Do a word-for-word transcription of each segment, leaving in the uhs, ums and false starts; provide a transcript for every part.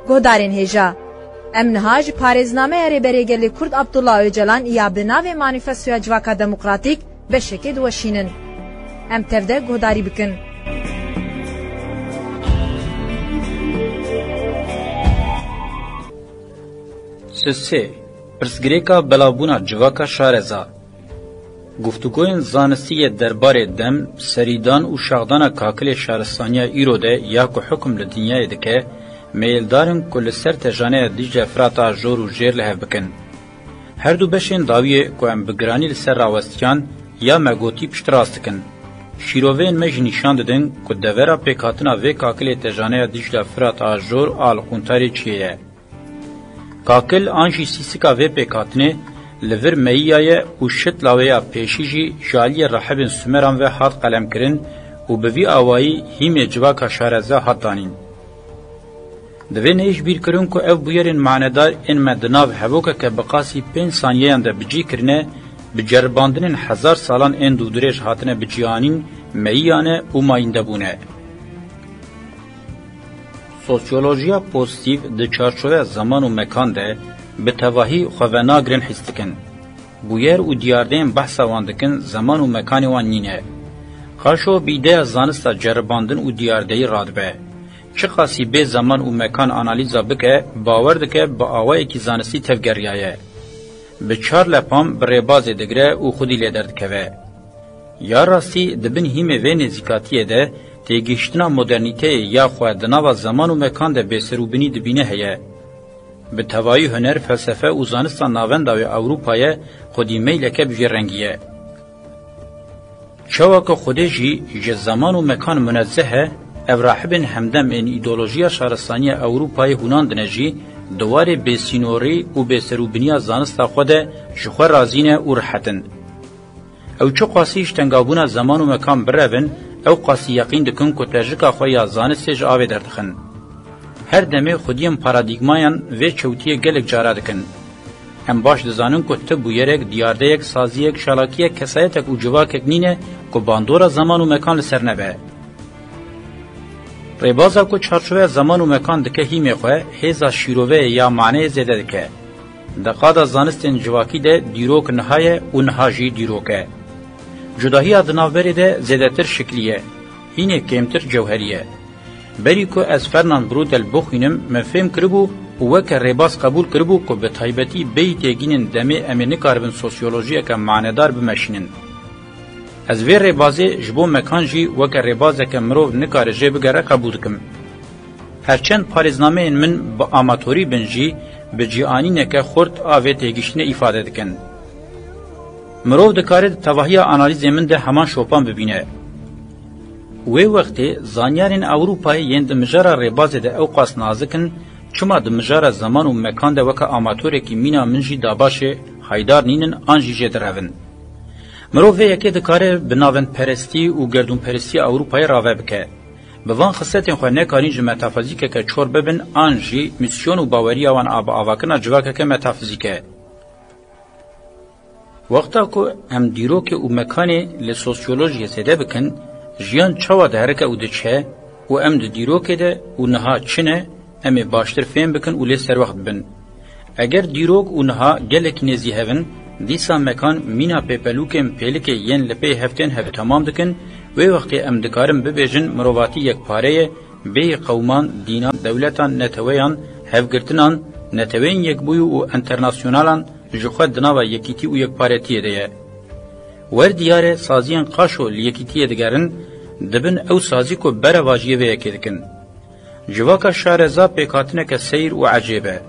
Guhdarên hêja, em niha ji parêznameya Rêberê Gelê Kurd Abdullah Ocalan ya bi navê Manîfestoya Civaka Demokratîk beşekê diweşînin. Em tev de guhdarî bikin. Sê, pirsgirêka belavbûna civaka şareza. Guftûgoyên zanistî yê derbarê dem, serîdan û şaxdana kakilê şaristaniya îro de ya ku hukm li dinyayê dike, meyildar in ku li ser tejaneya Dîcle Firat a jor û jêr li hev bikin. Her du beşên dawiyê ku em bi giranî li ser rawestiyan ya me gotî piştrast dikin. Şîroveyên me jî nîşan didin ku devera pêkhatina vê kakilê tejaneya Dîcle Firat a jor a li qûntarê çiyê ye. Kakil an jî sîsika vê pêkhatinê li vir meyiya ye û şitla wê ya pêşî jî ji aliyê rahibên Sumeran ve hat qelemkirin û bi vî awayî hîmê civaka şareza hat danîn. Divê neyê ji bîr kirin ku ev bûyerên manedar ên me di nav hevokeke bi qasî pênc saniyeyan de bi cî kirine, bi ceribandinên hezar salan ên dûdirêj hatine bi cî anîn, meyiyane û mayînde bûne. Sosyolojiya pozîtîf di çarçoveya zeman û mekan de bi tevahî xwe venagirin hîs dikin. Bûyer û diyardeyên behsa wan dikin zeman û mekanê wan nîne. Qaşo bi îdeya zanista ceribandin û diyardeyî radibe. Çiqasî bê zeman û mekan analîza bike, bawer dike bi awayekî zanistî tevgeriyaye. Bi çar lepan bi rêbazê digire û xwedî lê derdikeve. Ya rastî di bin hîmê vê nêzîkatiyê de têgihiştina modernîteyê ya xwe di nava zeman û mekan de bêserûbinî dibîne heye. Bi tevayî huner, felsefe û zanista navenda wê Ewropayê xwedî meyleke bi vî rengî ye. Çawa ku Xwedê jî ji zeman û mekan munezzeh e, ev rahibên hemdem ên îdeolojiya şaristaniya Ewropayê hûnandine jî, di warê bêsînorî û bêserûbiniya zanista xwe de ji xwe razî ne û rihet in. Ew çiqasî ji tengabûna zeman û mekan birevin, ew qasî yeqîn dikin ku tejika xwe ya zanistê ji avê derdixin. Her demê xwediyên paradîgmayan vê çewtiyê gelek cara dikin. Em baş dizanin ku ti bûyerek, diyardeyek, saziyek, çalakiyek, kesayetek û civakek nîne ku bandora zeman û mekan li ser nebe. Rêbaza ku çarçoveya zeman û mekan dike hîmê xwe, hêza şîroveyê ya maneyê zêde dike. Di qada zanistên civakî de dîrok niha ye û niha jî dîrok e. Cudahiya di navberê de zêdetir şiklî ye, hînê kêmtir cewherî ye. Berî ku ez Fernand Braudel bixwînim, min fêm kiribû û weke rêbaz qebûl kiribû ku bi taybetî bêyî têgînên demê em ê nikaribin sosyolojiyeke manedar bimeşînin. Ez vê rêbazê ji bo mekan jî weke rêbazeke mirov nikare jê bigere qebûl dikim. Herçend parêznameyên min bi amatorî bin jî, bi cîanîneke xurt a vê têgihiştinê îfade dikin. Mirov dikare di tevahiya analîzê min de heman şopan bibîne. Wê wextê zanyarên Ewropayê yên di mijara rêbazê de ewqas nazik in, çima di mijara zeman û mekan de weke amatorekî mîna min jî dabaşê haydar nînin an jî jê direvin? Mirov vê yekê dikare bi navendperestî û gerdûnperestiya Ewropayê rave bike. Bi van xisletên xwe nekarîn ji metafizîkeke çor bibin an jî mîsyon û baweriya wan a bi avakirina civakeke metafizîk e. Wexta ku em dîrokê û mekanê li sosyolojiyê zêde bikin, jiyan çawa diherike û diçe û em di dîrokê de û niha çi ne, em ê baştir fêm bikin û lê serwext bibin. Eger dîrok û niha gelekî nêzî hev in, dîsa mekan mîna pêpelûkên pêlikê yên li pey hev tên hev temam dikin, wê wextê em dikarin bibêjin mirovatî yekpare ye, bêyî qewman, dînan, dewletan, neteweyan, hevgirtinan, neteweyên yekbûyî û enternasyonalan ji xwe di nava yekîtî û yekparetiyê de ye. Wer diyar e saziyên qaşo li yekîtiyê digerin, dibin ew sazî ku berevajiyê vê yekê dikin. Civaka şareza pêkhatineke seyr û ecêb e.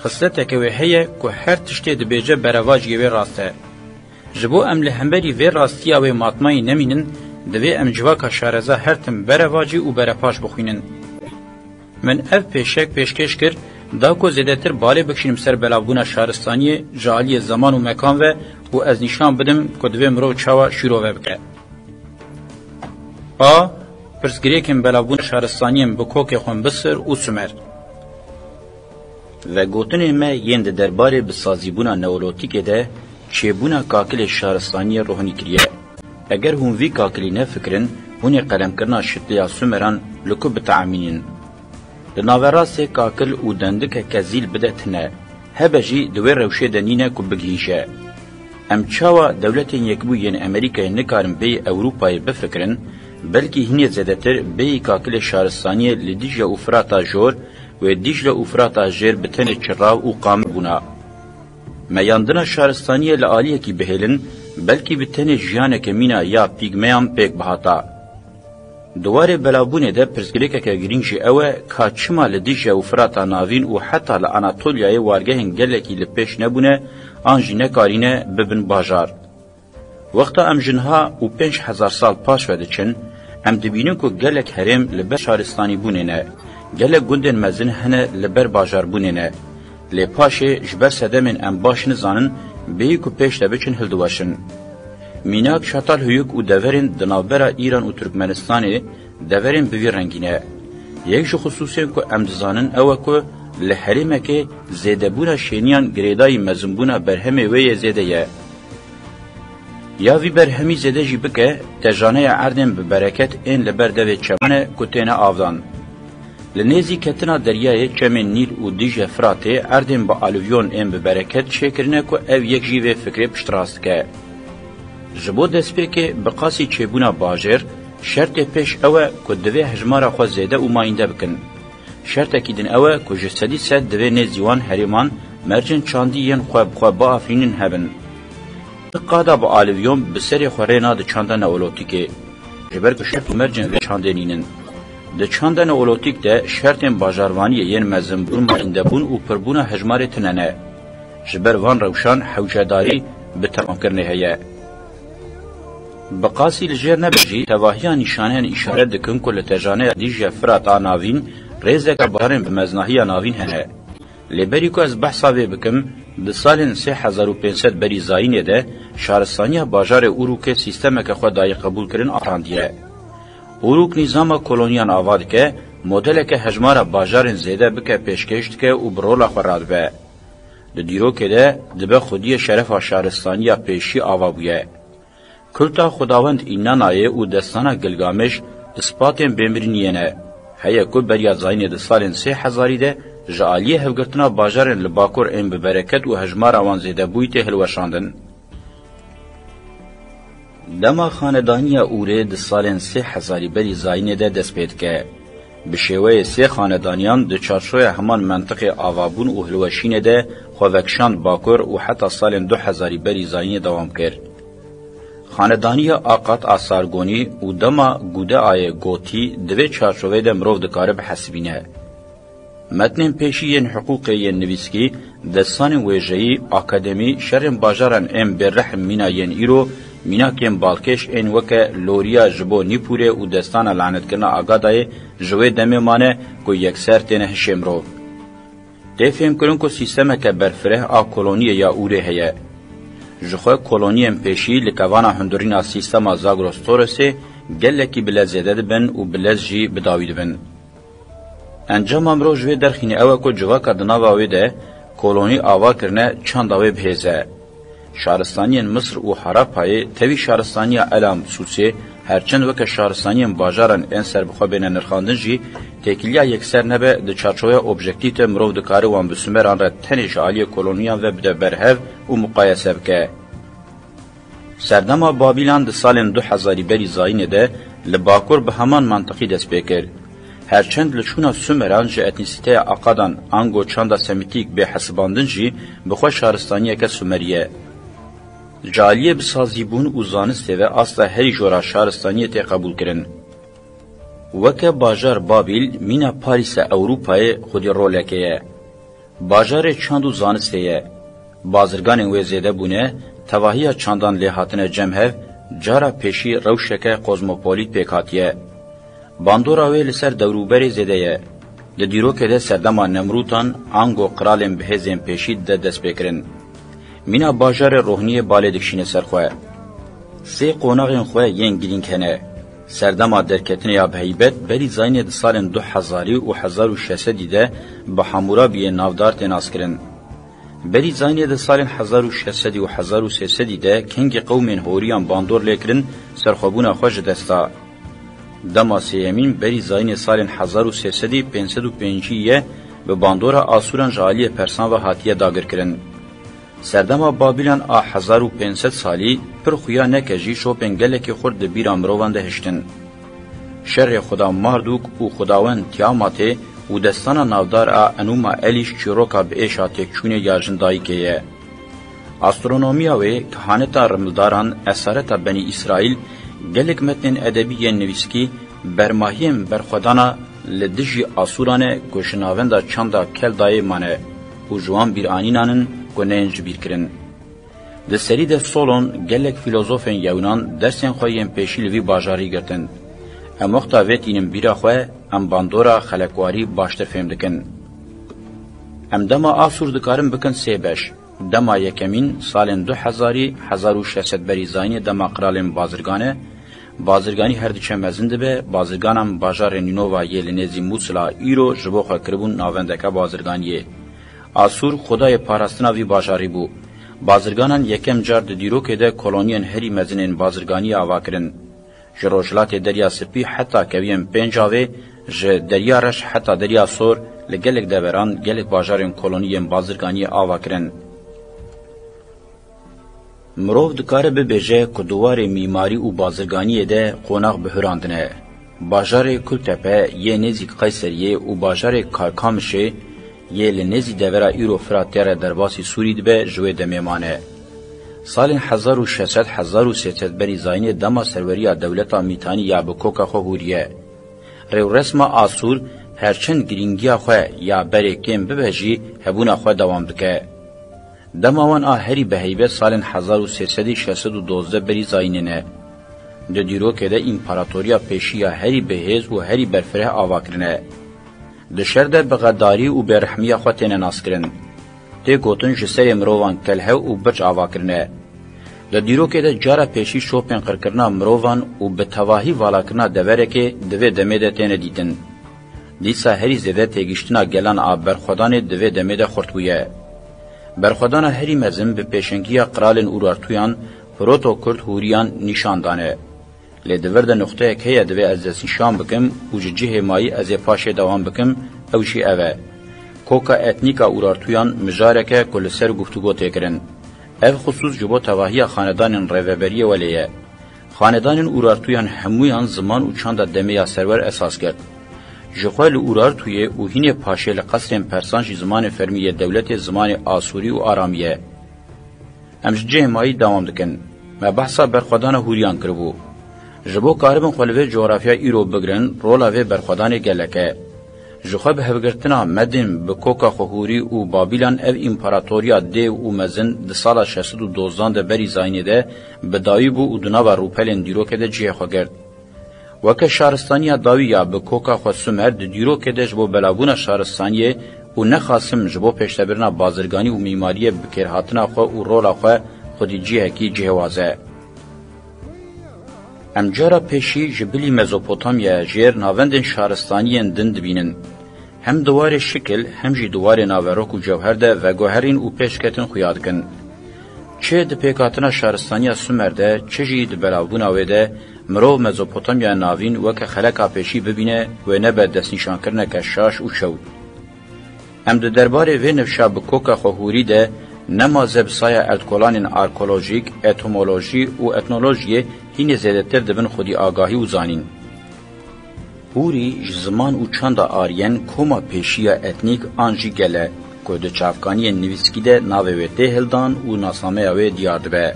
Xisleteke wê heye ku her tiştê dibêje berevajiyê wê rast e. Ji bo em li hemberî vê rastiya wê matmayî nemînin, divê em civaka şareza her tim berevacî û berepaş bixwînin. Min ev pêşek pêşkêş kir, da ku zêdetir balê bikişînim ser belavbûna şaristaniyê ji aliyê zeman û mekan ve û ez nîşan bidim ku divê mirov çawa şîrove bike. A. Pirsgirêkên belavbûna şaristaniyên bi kokê xwe Misir û Sumer. Vegotinên me yên di derbarê bisazîbûna neolotîkê de çêbûna kakilê şaristaniyê rohnî kiriye. Eger hûn vî kakilî nefikirin, hûn ê qelemkirina şitliya Sumeran li ku biteemînin? Li naverastê kakil û dendikeke zîl bide tune. Hebe jî di wê rewşê de nîne ku bigihîje. Em çawa Dewletên Yekbûyî yên Amerîkayê nikarin bêyî Ewropayê bifikirin, belkî hinê zêdetir bêyî kakilê şaristaniyê li Dîcle û Firata jor wê Dîcle û Firata jêr bi tenê çirav û qamir bûna. Meyandina şaristaniyê li aliyekî bihêlin, belkî bi tenê jiyaneke mîna ya pîgmeyan pêk bihata. Di warê belavbûnê de pirsgirêkeke girîng jî ew e, ka çima li Dîcle û Firata Navîn û heta li Anatolyayê wargehên gelekî li pêş nebûne an jî nekarîne bibin bajar. Wexta em ji niha û pênc hezar sal paş ve diçin, em dibînin ku gelek herêm li ber şaristanîbûnê ne, gelek gundên mezin hene li ber bajarbûnê ne. Lê paşê ji ber sedemên em baş nizanin, bêyî ku pêş de biçin hildiweşin. Mînak Çatalhöyük û deverên di navbera Îran û Turkmenistanê deverên bi vî rengî ne. Yek ji xisûsên ku em dizanin ew e ku li herêmekê zêdebûna şêniyan girêdayî mezinbûna berhemê wê yê zêde ye. Ya vî berhemî zêde jî bike, tejaneya erdên bi bereket ên li ber devê çeman e ku têne avdan. Li nêzî ketina deryayê çemên Nîl û Dîcle Firatê erdên bi alivyon ên bi bereket çêkirine ku ev yek jî vê fikrê piştrast dike. Ji bo destpêkê bi qasî çêbûna bajêr, şertê pêş ew e ku divê hejmara xwe zêde û mayînde bikin. Şertekî din ew e ku ji sedî sed divê nêzî wan herêman mercên çandî yên xwe bi xwe biafirînin hebin. Qada bi alivyon bi serê xwe rê nade çanda neolotîkê. Ji ber ku şert û mercên vê çandê nînin. Di çanda neolotîk de şertên bajarvaniyê yên mezinbûn, mayîndebûn û pirbûna hejmarê tune ne. Ji ber van rewşan hewcedarî bi temamkirinê heye. Bi qasî li jêr nebe jî, tevahiya nîşaneyên îşaret dikin ku li tejaneya Dîcle Firat a Navîn rêzeke bajarên bi meznahiya navîn hene. Lê berî ku ez behsa vê bikim, di salên sê hezar û pênc sed berî zayînê de şaristaniya bajarê Urûkê sîstemeke xwe daye qebûlkirin a randiye. Urûk nîzama koloniyan ava dike, modeleke hejmara bajarên zêde bike pêşkêş dike û bi rola xwe radibe. Di dîrokê de dibe xwediyê şerefa şaristaniya pêşî ava bûye. Kulta Xwedawend Înanayê û destana Gilgameş ispatên bêmiriniyê ne. Heye ku beriya zayînê di salên sê hezarî de ji aliyê hevgirtina bajarên li Bakur ên bi bereket û hejmara wan zêdebûyî tê hilweşandin. Dema xanedaniya Ûrê di salên sê hezarî berî zayînê de dest pê dike. Bi şêweyê sê xanedaniyan di çarçoya heman mentiqê avabûn û hilweşînê de xwe vekişand Bakur û heta salên du hezarî berî zayînê dewam kir. Xanedaniya Aqat a Sargonî û dema Gudeayê Gotî di vê çarçoveyê de mirov dikare bihesibîne. Metnên pêşî yên hiqûqê yên nivîskî, destanên wêjeyî, akademî, şerên bajaran ên bêrehm mîna yên îro, mînakên balkêş ên weke Loriya ji bo Nîpûrê û destana lanetkirina Agadayê ji wê demê mane ku yekser têne hişê mirov. Tê fêhmkirin ku sîstemeke berfireh a koloniyê ya Ûrê heye. Ji xwe koloniyên pêşî li kevana hundirîna sîstema Zagros Torosê gelekî bi lez zêde dibin û bi lez jî bi dawî dibin. Encama mirov ji vê derxîne ew e ku civaka di nava wê de kolonî ava kirine çanda wê bihêze. Şaristaniyên Misir û Harapayê tevî şaristaniya Elam Sûsê, her çend weke şaristaniyên bajaran ên serbixwe bêne nirxandin jî, têkiliya yekser nebe di çarçoveya objektîf de mirov dikare wan bi Sumeran re tenê ji aliyê koloniyan ve bide ber hev û muqayese bike. Serdema Babîlan di salên du hezarî berî zayînê de li Bakur bi heman mantiqî dest pê kir. Her çend li çûna Sumeran ji etnîsîteya Aqadan ango çanda Semîtîk bê hesibandin jî bi xwe şaristaniyeke Sumerî ye. Ji aliyê bi sazîbûn û zanistê ve asta herî jora şaristaniyê tê qebûlkirin. Weke bajar Babîl mîna Parîsa Ewropayê xwedî rolekê ye. Bajarê çand û zanistê ye. Bazirganên wê zêde bûne, tevahiya çandan lê hatine cem hev, cara pêşî rewşeke kozmopolît pêk hatiye. Bandora wê li ser dewrûberê zêde ye. Di dîrokê de serdema Nemrûtan ango qiralên bihêzên pêşî dide destpêkirin. Mîna bajarê Rohniyê balê dikişîne ser xwe. Sê qonaxên xwe yên girîng hene. Serdema derketinê ya bi heybet berî zayînê di salên du hezarî û hezar û şeş sedî de bi Hamûrabiyê navdar tê naskirin. Berî zayînê di salên hezar û şeş sedî û hezar û sê sedî de kengê qewmên Horiyan bandor lê kirin, serxwebûna xwe ji dest da. Dema sêyemîn berî zayînê salên hezar û sê sed û pêncî ye, bi bandora Asûran ji aliyê Persan ve hatiye dagirkirin. Serdema Babîlan a hezar û pênc sed salî pir xuya neke jî şopên gelekî xurt di bîra mirovan de hiştin. Şerê Xuda Mardûk û Xudawend Tiamatê û destana navdar a Enûma Elîş çîroka bi êşa têkçûnê ya jin dayikê ye. Astronomiya wê, kehaneta rimildaran, esareta Benî Îsraîl, gelek metnên edebî yên nivîskî, bermahiyên berxwedana li dijî Asûran e ku ji navenda çanda Keldayê mane û ji wan bîranînan in ku neyên ji bîr kirin. Di serî de Solon gelek fîlozofên yewnan dersên xwe yên pêşî li vî bajarî girtin. Em wexta vê tînin bîra xwe, em bandora xelekwarî baştir fêm dikin. Em dema Asûr dikarin bikin sê beş. Dema yekemîn, salên du hezarî, hezar û şeş sed berî zayînê dema qiralên bazirgan e. Bazirganî her diçe mezin dibe, bazirganan bajarê Nînova yê li nêzî Mûsila îro ji bo xwe kiribûn navendeke bazirganiyê. Asûr, xwedayê parastina vî bajarî bû. Bazirganan yekem car di dîrokê de koloniyên herî mezin ên bazirganiyê ava kirin. Ji rojhilatê Derya Spî heta keviyên Pêncavê, ji Derya Reş heta Derya Sor, li gelek deveran gelek bajarên kolonî yên bazirganiyê ava kirin. Mirov dikare bibêje ku di warê mîmarî û bazirganiyê de qonax bihurandine. Bajarê Kultepe yê nêzîk Qeyseriyê û bajarê Karkamişê yê li nêzî devera îro Firatê re derbasî Sûrî dibe, ji wê demê mane. Salên hezar û şeş sed hezar û sê sed berî zayînê dema serweriya dewleta Mîtanî ya bi koka xwe hûriye. Rêwresma Asûr her çend girîngiya xwe ya berê kêm bibe jî hebûna xwe dewam dike. Dema wan a herî bi heybet salên hezar û sê sed û şeş sed û dozdeh berî zayînê ne. Di dîrokê de împaratoriya pêşî ya herî bihêz û herî berfireh ava kirine. Di şer de bi xedarî û bêrehmiya xwe têne naskirin. Tê gotin ji serê mirovan kelhe û birc ava kirine. Di dîrokê de cara pêşî şopên qirkirina mirovan û bi tevahî valakirina deverekê di vê demê de têne dîtin. Dîsa herî zêde têgihiştina gelan a berxwedanê di vê demê de xurt bûye. Berxwedana herî mezin bi pêşengiya qiralên Urartuyan, Proto-Kurd Hûriyan nîşan dane. Lê di vir de nuqteyek heye divê ez destnîşan bikim û ji cihê mayî ez ê paşê dewam bikim, ew jî ev e. Koka etnîk a Urartuyan mijarek e ku li ser guftûgo tê kirin. Ev xisûs ji bo tevahiya xanedanên rêveberiyê welê ye. Xanedanên Urartuyan hemûyan ziman û çanda demê ya serwer esas girt. Ji xwe li Urartuyê û hînê paşê li qesrên Persan jî zimanê fermî yê dewletê zimanê Asûrî û Aramî ye. Em ji cihê mayî dewam dikin. Me behsa berxwedana Hûriyan kiribû. Ji bo karibin xwe li vê cografya îro bigirin, rola vê berxwedanê gelek e. Ji xwe bi hevgirtina Medin bi koka xwe Hûrî û Babîlan ev împaratoriya dêw û mezin di sala şeş sed û dozdan de berî zayînê de bi dawî bû û di nava rûpelên dîrokê de cihê xwe girt. Weke şaristaniya dawî ya bi koka xwe Sumer di dîrokê de ji bo belavbûna şaristaniyê û nexasim ji bo pêştebirina bazirganî û mîmariyê bikêrhatina xwe û rola xwe xwedî cihekî cihêwaz e. Em cara pêşî ji bilî Mezopotamyaya jêr navendên şaristaniyên din dibînin. Hem di warê şikil, hem jî di warê naverok û cewher de veguherîn û pêşketin xuya dikin. Çi di pêkhatina şaristaniya Sumer de, çi jî di belavbûna wê de, mirov Mezopotamyaya Navîn weke xeleka pêşî bibîne, wê nebe destnîşankirineke şaş û çewt. Em di derbarê vê nifşa bi koka xwe hûrî de nema ze bi saya erdkolanên arkeolojîk, etimolojî û etnolojiyê hînê zêdetir dibin xwedî agahî û zanîn. Hûrî ji ziman û çanda Aryen koma pêşî ya etnîk an jî gel e, ku di çavkaniyên nivîskî de navê wê tê hildan û nasnameya wê diyar dibe.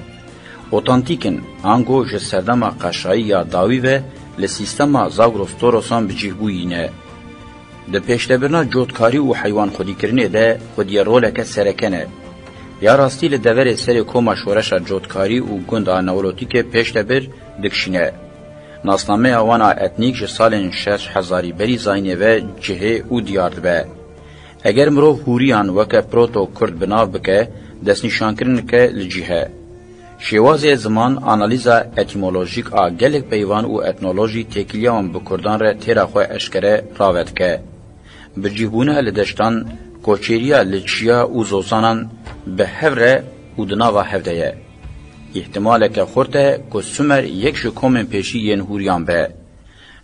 Otantîk in, ango ji serdema qeşayî ya dawî ve li sîstema Zagros Torosan bi cih bûyî ne. Di pêştebirina cotkarî û heywan xwedîkirinê de xwediyê roleke sereke ne. Ya rastî li deverê serê koma şoreşa cotkarî û gund a Neolotîkê pêş de bir dikişîne. Nasnameya wan a etnîk ji salên şeş hezarî berî zayînê ve cihê û diyar dibe. Eger mirov Hûriyan weke proto-Kurd bi nav bike, destnîşankirineke li cî he. Şêwazê ziman, analîza etîmolojîk a gelek peyvan û etnolojî têkiliya wan bi Kurdan re têra xwe eşkere rave dike. Bircîhbûna li deştan, koçêriya li çiya û zozanan bi hev re û di nava hev de ye. Îhtimaleke xurt e ku Sumer yek ji komên pêşî yên Hûriyan be.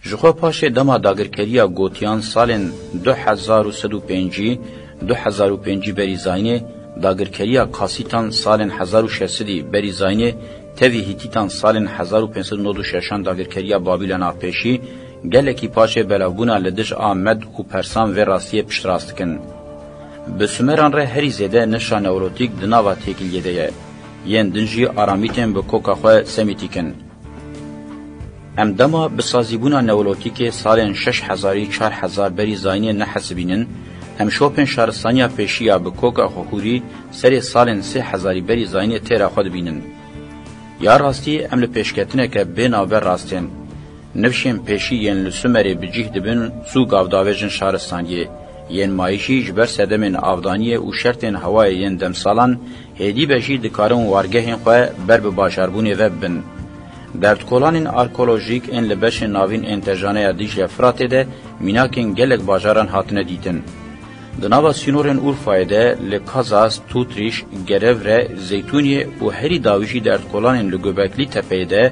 Ji xwe paşê dema dagirkeriya Gotiyan salên du hezar û sed û pêncî, du hezar û pêncî berî zayînê, dagirkeriya Kasîtan salên hezar û şeş sedî berî zayînê, tevî Hîtîtan salên hezar û pênc sed û nod û şeşan dagirkeriya Babîlona pêşî, gelekî paşê belavbûna li dij a Med û Persan vê rastiyê piştrast dikin. Bi Sumeran re herî zêde nifşa neolotîk di nava têkiliyê de ye. Yên din jî Aramîtên bi koka xwe Semîtîk in. Em dema bi sazîbûna neolotîkê salên şeş hezarî çar hezar berî zayînê nehesibînin, em şopên şaristaniya pêşî ya bi koka xwe hûrî serê salên sê hezarî berî zayînê têra xwe dibînin. Ya rastî em li pêşketineke bê navber rastên. Nifşên pêşî yên li Sumerê bi cih dibin zû gavdavêjin şaristaniyê. Yên mayî jî ji ber sedemên avdaniyê û şertên hewayê yên demsalan hêdî be jî dikarin wargehên xwe ber bi bajarbûnê ve bibin. Derdkolanên arkeolojîk ên li beşên navîn ên tejaneya Dîcle Firatê de mînakên gelek bajaran hatine dîtin. Di nava sînorên Urfayê de li Kazas, Tutrîş, Gerevre, Zeytûniyê û herî dawî jî derdkolanên li Göbekli Tepeyê de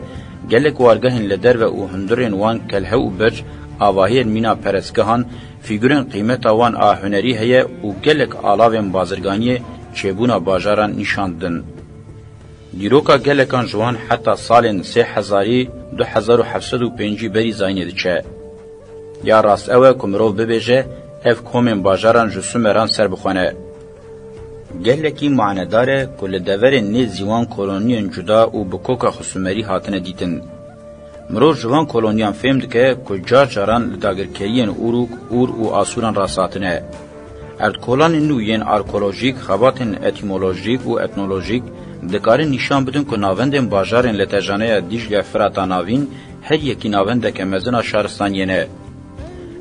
gelek wargehên li derve û hundirên wan kelhe û birc, avahiyên mîna perestgehan, fîgurên qîmeta wan a hunerî heye û gelek alavên bazirganiyê çêbûna bajaran nîşan didin. Dîroka gelekan ji wan heta salên sê hezarî du hezar û heft sed û pêncî berî zayînê diçe. Ya rast ew e ku mirov bibêje, ev komên bajaran ji Sumeran ser bixwe ne. Gelekî manedar e ku li deverên nêzî wan koloniyên cuda û bi koka xwe Sumerî hatine dîtin. Mirov ji van koloniyan fêm dike ku car caran li dagirkeriyên Uruk, Ur û Asûran rast hatine. Erdkolanên nû yên arkeolojîk, xebatên etîmolojîk û etnolojîk dikarin nîşan bidin ku navendên bajarên li tejaneya Dîcle Firata Navîn her yekî navendeke mezin a şaristaniyê ne.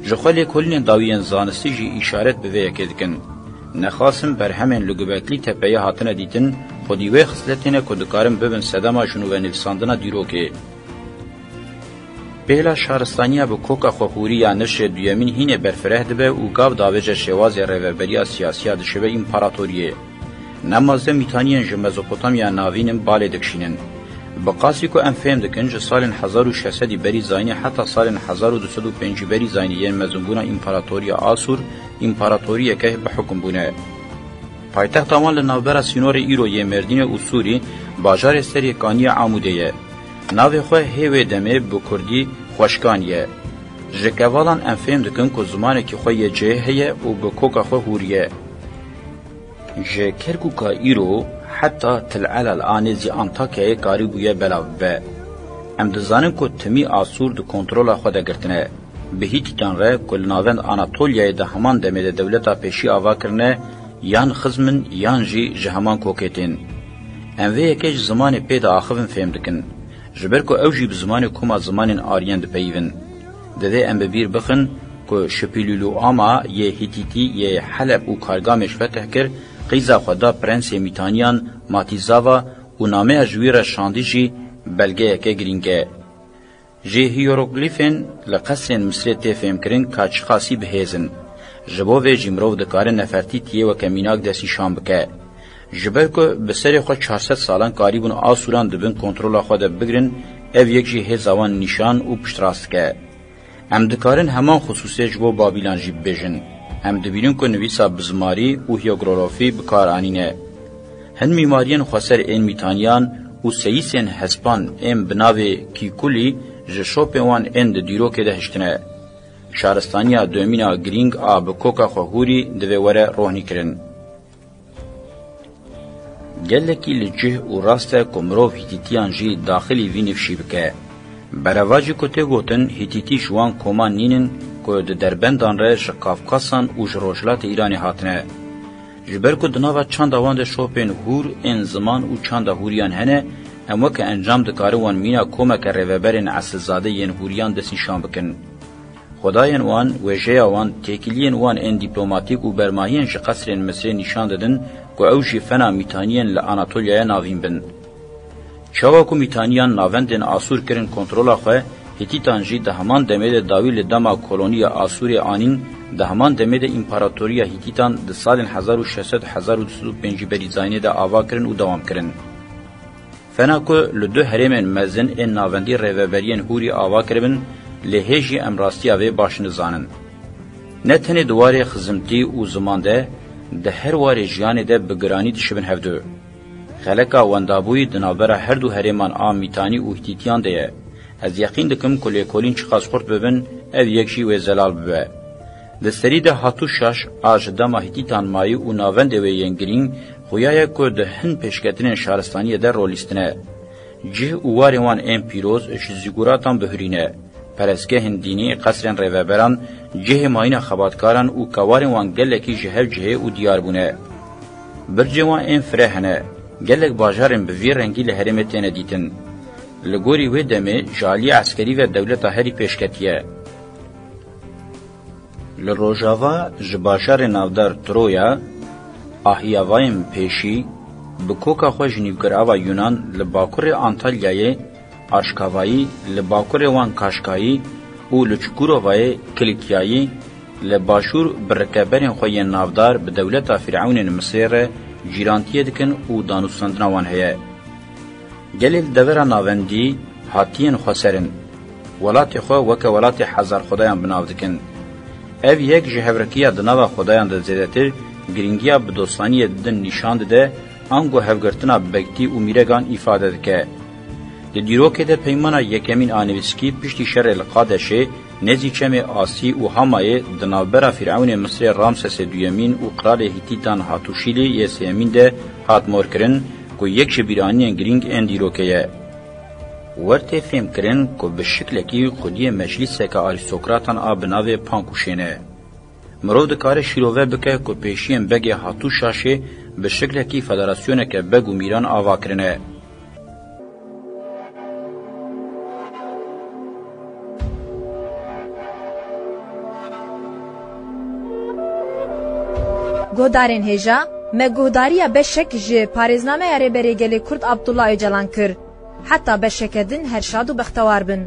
Ji xwe lêkolînên dawî yên zanistî jî îşaret bi vê yekê dikin. Nexasim berhemên li Göbekli Tepeyê hatine dîtin, xwedî wê xisletê ne ku dikarin bibin sedema ji nû ve nivîsandina dîrokê. Pêla şaristaniya bi koka xwe hûrî ya nifşê duyemîn hînê berfireh dibe û gav davêje şêwazê rêveberiya siyasî ya dişibe împaratoriyê. Ne mezin Mîtaniyên ji Mezopotamya Navîn in balê dikişînin. Bi qasî ku em fêm dikin, ji salên hezar û şeş sedî berî zayînê heta salên hezar û du sed û pêncî berî zayînê yên mezinbûna Împaratoriya Asûr, împaratoriyeke bi hukum bûne. Paytexta wan li navbera sînorê îro yê Mêrdînê û Sûrî, bajarê Serê Kaniyê Amûdê ye. Navê xwe hê wê demê bi kurdî Xweşkan ye. Ji kevalan em fêm dikin ku zimanekî xwe yê cihê heye û bi koka xwe hûriye. Ji Kerkûka îro heta Til Elal a nêzî Antakyayê karîbûye belav bibe. Em dizanin ku timî Asûr di kontrola xwe de girtine. Bi Hîtîtan re ku li navend Anatolyayê di heman demê de dewleta pêşî ava kirine, yan xizm in yan jî ji heman kokê tên. Em vê yekê ji zimanê pê diaxivin fêm dikin. Ji ber ku ew jî bi zimanê koma zimanên Aryen dipeyivin. Divê em bi bîr bixin ku Şipîlûlûama yê Hîtîtî yê Heleb û Kargamêş fetih kir, qîza xwe da prensê Mîtaniyan Matîzava û nameya ji wî re şandî jî belgeyeke girîng e. Ji hîyeroglîfên li qesrên Misrê tê fêmkirin ka çiqasî bi hêz in. Ji bo vê jî mirov dikare nefertîtiyê weke mînak destnîşan bike. Ji ber ku bi serê xwe çar sed salan karîbûn Asûran di bin kontrola xwe de bigirin, ev yek jî hêza wan nîşan û piştrast dike. Em dikarin heman xisûsê ji bo Babîlan jî bibêjin. Em dibînin ku nivîsa bizmarî û hîyegrolofî bi kar anîne. Hin mîmariyên xweser ên Mîtaniyan û seyîsên hespan ên bi navê Kîkulî ji şopên wan ên di dîrokê de hiştine. Şaristaniya domîna girîng a bi koka xwe hûrî divê were rohnîkirin. Gelekî li cih û rast e ku mirov Hîtîtiyan jî daxilî vî nifşî bike. Berevajî ku tê gotin, Hîtîtî ji wan koman nînin ku di derbendan re ji Kafkasan û ji rojhilatê Îranê hatine. Ji ber ku di nava çanda wan de şopên hûr ên ziman û çanda hûriyan hene, em weke encam dikarin wan mîna komeke rêveberên esilzade yên hûriyan destnîşan bikin. Xwedayên wan, wêjeya wan, têkiliyên wan ên dîplomatîk û bermahiyên ji qesrên Misrê nîşan didin ku ew jî fena Mîtaniyên li Anatolyaya Navîn bin. Çawa ku Mîtaniyan navendên Asûr kirin kontrola xwe, Hîtîtan jî di heman demê de dawî li dema koloniya Asûrê anîn, di heman demê de Împaratoriya Hîtîtan di salên hezar û şeş sed hezar û du sed û pêncî berî zayînê de ava kirin û dewam kirin. Fena ku li du herêmên mezin ên navendî rêveberiyên hûrî ava kiribin, Lê hê jî em rastiya vê baş nizanin. Ne tenê di warê xizimtî û ziman de, di her warê jiyanê de bi giranî dişibin hevdu. Xeleka wendabûyî di navbera her du herêman a Mîtanî û Hîtîtiyan de ye. Ez yeqîn dikim ku lêkolîn çiqas xurt bibin, ev yek jî wê zelal bibe. Di serî de Hatû Şaş a ji dema Hîtîtan mayî û navendê wê yên girîng xuya ye ku di hin pêşketinên şaristaniyê de rolîstine. Cih û warên wan ên pîroz ji zîguratan bihurî ne. Perestgehên dînî, qesrên rêveberan, cihê mayîna xebatkaran û kewarên wan gelekî ji hev cihê û diyar bûne. Bircên wan ên fireh hene. Gelek bajarên bi vî rengî li herêmê têne dîtin. Li gorî wê demê ji aliyê eskerî ve dewleta herî pêşketî ye. Li rojava ji bajarê navdar Troya, Ahyavayên Pêşî, bi koka xwe ji nîvgirava Yunan li bakurê Antalyayê, Aşkavayî, li bakurê wan Kaşkayî û li Çukurovayê Kilikyayî, li başûr bi rikeberên xwe yên navdar bi dewleta Fîrewnên Misrê re cîrantiyê dikin û danûstandina wan heye. Gelê li devera navendî hatiyên xweser in. Welatê xwe weke welatê hezar xwedayan bi nav dikin. Ev yek ji hevrekiya di nava xwedayan de zêdetir girîngiya bi dostaniyê din nîşan dide, ango hevgirtina bektî û mîregan îfade dike. Di dîrokê de peymana yekemîn a nivîskî piştî şerê li Qadeşê, nêzî çemê Asî û Hamayê di navbera Fîrewnê Misrê Ramsesê duyemîn û qralê Hîtîtan Hatûşîlî yê sêyemîn de hat morkirin, ku yek ji bîraniyên girîng ên dîrokê ye. Wer tê fêhmkirin ku bi şiklekî xwediyê meclîseke arîstokratan a bi navê Pankûşê ne. Mirov dikare şîrove bike ku pêşiyên begê Hatû Şaşê bi şiklekî federasyoneke beg û mîran ava kirine. Guhdarên hêja, me guhdariya beşek ji parêznameya Rêberê Gelê Kurd Abdullah Ocalan kir. Heta beşeke din her şad û bextewar bin.